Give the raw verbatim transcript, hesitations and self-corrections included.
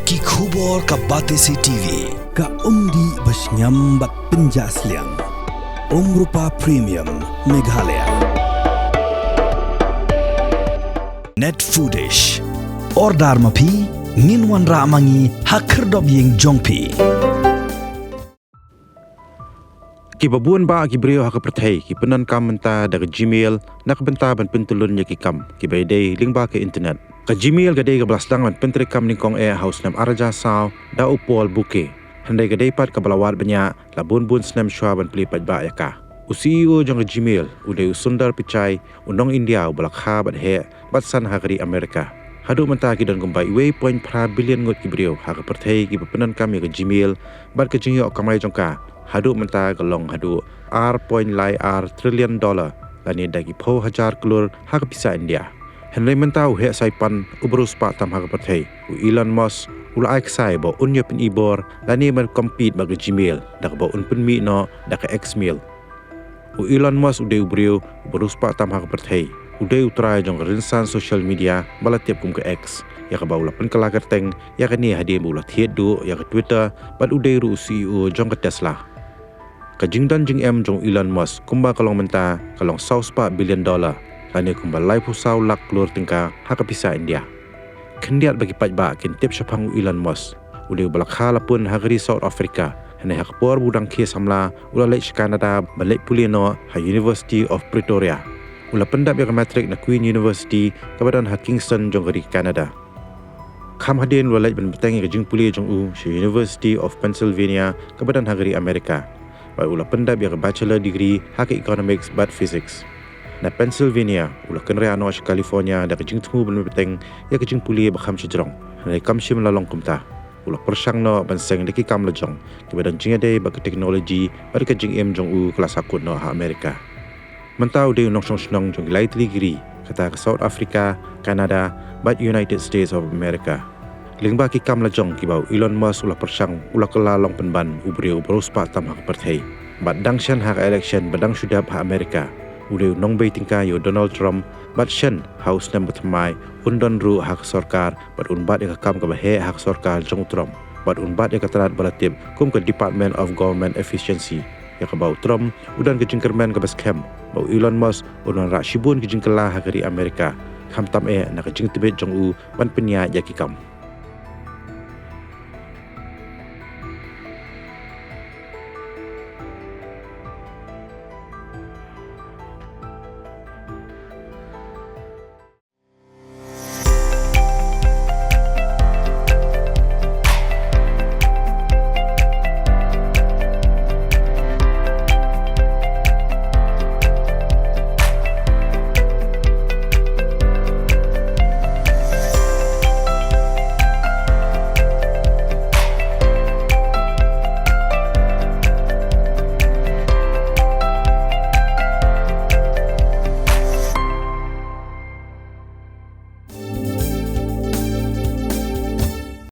Ki khubor ka Batesi T V. Ka umdih ba shngiam bad pynjah sliang. Umrupa Premium Meghalaya. Net Foodish. Order ma phi, ngin wanrah ma ngi ha khyrdop ïing jong phi. Kiba bun bah ki briew ha ka pyrthei ki pyndonkam mynta da ka Gmail na ka bynta ban pyntylun ïa ki kam kiba ïadei lyngba ka internet. Ka Gmail ka dei kaba la sdang ban pyntreikam nyngkong eh ha u snem ar hajar saw da u Paul Bouquet. Hynrei ka dei pat kaba la wad bniah la bun bun snem shuwa ban plie paidbah ïa ka. U C E O jong ka Gmail u dei u Sundar Pichai, u nong India uba la kha bad heh bad san ha ka ri Amerika. Haduh mynta ki don kumba wei point phra billion ngut ki briew ha ka pyrthei kiba pyndonkam ïa ka Gmail, bad ka jingïoh kamai jong ka haduh mynta ka long haduh ar point lai ar trillion dollar, lane da ki phew hajar klur ha ka pisa India. Hynrei mynta u heh saipan uba riewspah tam ha ka pyrthei, u Elon Musk, u la ai ksai ba un ïa pynibor lane ban compete bad ka Gmail da kaba un pynmih noh da ka Xmail. U Elon Musk u dei u briew uba riewspah tam ha ka pyrthei. U dei u trai jong ka rynsan social media ba la tip kum ka X, ïa kaba u la pynkylla kyrteng ïa kane hadien ba u la thied duh ïa ka Twitter, bad u dei ruh u C E O jong ka Tesla. Ka jingdon jingem jong u Elon Musk kumba ka long mynta ka long saw spah billion dollar, lane kumba laiphew saw lak klur tyngka ha ka pisa India. Khyndiat ba ki paidbah kin tip shaphang u Elon Musk. U dei uba la kha lapun ha ka ri South Africa, hynrei ha ka por ba u dang khie samla u la leit sha Canada ban leit pule noh ha University of Pretoria. U la pyndep ïa ka matric na Queen University kaba don ha Kingston jong ka ri Canada. Kham hadien u la leit ban bteng ïa ka jingpule jong u sha University of Pennsylvania kaba don ha ka ri Amerika. Bad u la pyndep ïa ka bachelor degree ha ka economics bad physics. Na Pennsylvania u la kynriah noh sha California da ka jingthmu ban bteng ïa ka jingpule ba kham shajrong. Hynrei kam shym la long kumta. U la pyrshang noh ban seng da ki kam lajong kiba don jingïadei bad ka technology, bad ka jingim jong u ka la sahkut noh ha Amerika. Mynta u dei u nongshong shnong jong ki lai tylli ki ri, kata ka South Africa, Canada bad United States of America. Lyngba ki kam lajong kiba u Elon Musk u la pyrshang, u la kylla long pynban u briew uba riewspah tam ha ka pyrthei. Bad dang shen ha ka election ba dang shu dep ha Amerika, u dei u nongbei tyngka ïa u Donald Trump, bad shen ha u snem ba thymmai un don ruh ha ka sorkar bad un bat ïa ka kam kaba heh ha ka sorkar jong u Trump, bad un bat ïa ka tnat ba la tip kum ka Department of Government Efficiency, ïa kaba u Trump u don ka jingkyrmen kaba skhem ba u Elon Musk un wanrah shibun ki jingkylla ha ka ri Amerika, khamtam eh na ka jingtbit jong u ban pynïaid ïa ki kam.